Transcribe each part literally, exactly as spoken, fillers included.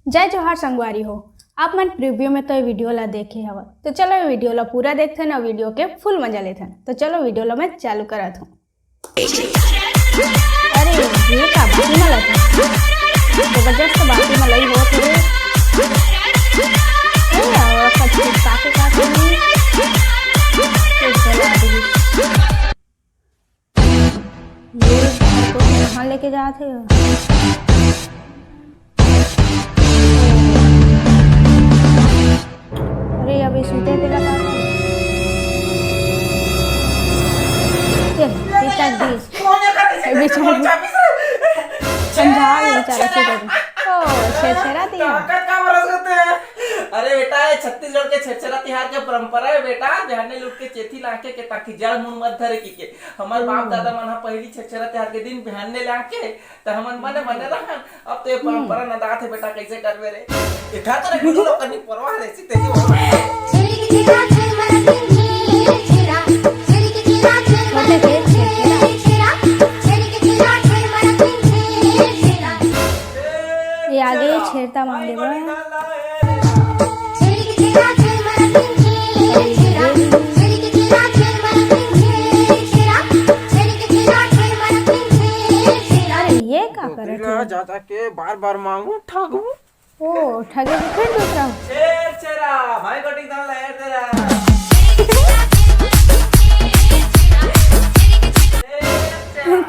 जय जोहार संगवारी हो, आप मन प्रीव्यू में तो ये वीडियो ला देखे हव, तो चलो ये वीडियो ला पूरा देखथन और वीडियो के फुल मजा लेथन। तो चलो वीडियो ला मैं चालू करत हूँ। अरे, ये का बाती मला था? जबरदस्त बाती मला ही होत हे। ए, और सब कुछ काफी काफी नहीं। ये चला अभी। ये तो कहाँ लेके जात हे? अरे, अभी सूते तेला का करे? चल, ये तक दिस। ये बेचारा समझा ले बेचारा के डर। ओ, छेरछेरा तिहार। ताकत का बरस होते हैं। अरे बेटा, ये छत्तीसगढ़ के छेरछेरा तिहार के परंपरा है बेटा। बिहाने लुट के चेथी लाके के ताकि जड़ मुड़ मत धरे की के। हमार बाप दादा मन ह पहिली छेरछेरा तिहार के दिन बिहाने लाके त हमन बने बने रहन। अब तो ये परंपरा नंदात हे बेटा, कैसे करबे रे? एखा तो रे गुरु लोग कनी परवाह रे, सीते ही हो। ये आगे छेरता मांगे बा। अरे, ये का करत हे? जा, जा के बार बार मांगू, ठगू। ओ, ठगे के फिर दूसरा। छेरछेरा, भाई गोटी दान ला हेर दे रहा।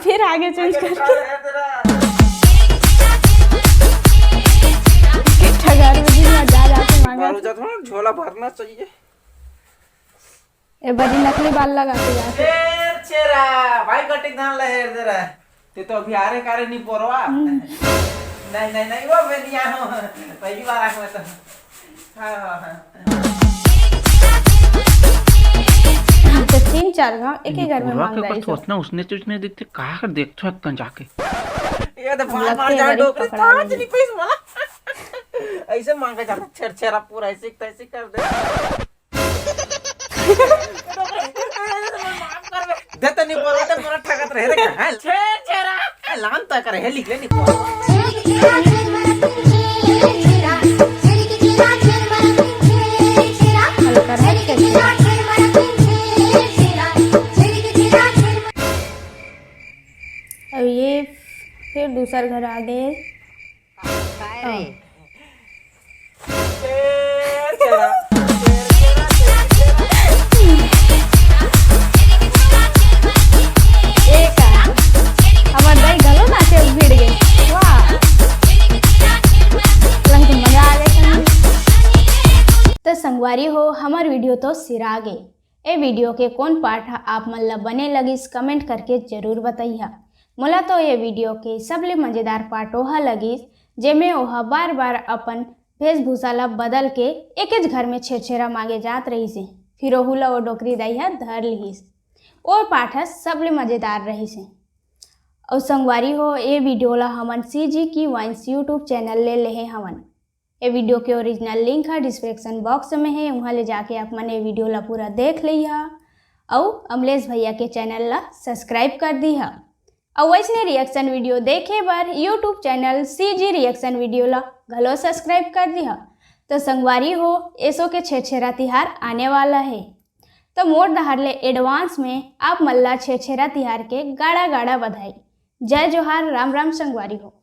फिर आगे चेंज करके। ठगार में भी मजा आ जाता मांगा। बार हो जाता ना, झोला भरना चाहिए। ए बड़ी नकली बाल लगा के जाते। छेरछेरा, भाई गोटी दान ला हेर दे रहा। ते तो अभी आरे कारे नहीं पोरवा। नहीं, नहीं, नहीं, वो मैं नहीं आया हूँ। पहली बार आया हूँ मैं तो। हाँ, हाँ, हाँ। तो तीन चार गांव एक ही घर में मांग रही। सोचना उसने तो उसने देखते कहा कर देखते हक्कन जाके। ये तो बार बार जान डोकरे था, नहीं पैसा मला। ऐसे मांगा जाता छेरछेरा पूरा ऐसे तैसे कर दे। दे तो नहीं बोला, तो पूरा ठगत रहे रे, कहाँ? छेरछेरा। ए, लान तो करे है, लिख ले नहीं बोला। अब ये फिर दूसर घर आ गए। काय रे? ए का? हमर दाई घलो नाचे भिड़ गे। वाह। लंग मजा आ गे संग। तो संगवारी हो, हमर वीडियो तो सिरा गे। ए वीडियो के कौन पार्ट ह आप मन ल बने लगिस, कमेंट करके जरूर बताइहा। मोला तो ये वीडियो के सबले मजेदार पार्ट ओहा लगिस, जेमे ओहा बार-बार अपन वेशभूषा ल बदल के एकेच घर में छेरछेरा मांगे जात रहिस हे, फिर ओहू ल ओ डोकरी दाई ह धर लिहिस। ओ पार्ट ह सबले मजेदार रहिस हे। अउ संगवारी हो, ए वीडियो ल हमन CG की वाइन्स YouTube चैनल ले लेहे हवन। ए वीडियो के ओरिजिनल लिंक ह डिस्क्रिप्शन बॉक्स में हे, उहाँ ले जाके आप मन ए वीडियो ला पूरा देख लिहा। अउ अमलेश भैया के चैनल ला सब्सक्राइब कर दिहा। अउ वैसने रिएक्शन वीडियो देखे बर YouTube channel CG reaction video ला घलो सब्सक्राइब कर दिहा। तो संगवारी हो, एसो के छेरछेरा तिहार आने वाला हे। तो मोर डहर ले एडवांस में आप मन ला छेरछेरा तिहार के गाड़ा गाड़ा बधाई। जय जोहार, राम राम संगवारी हो।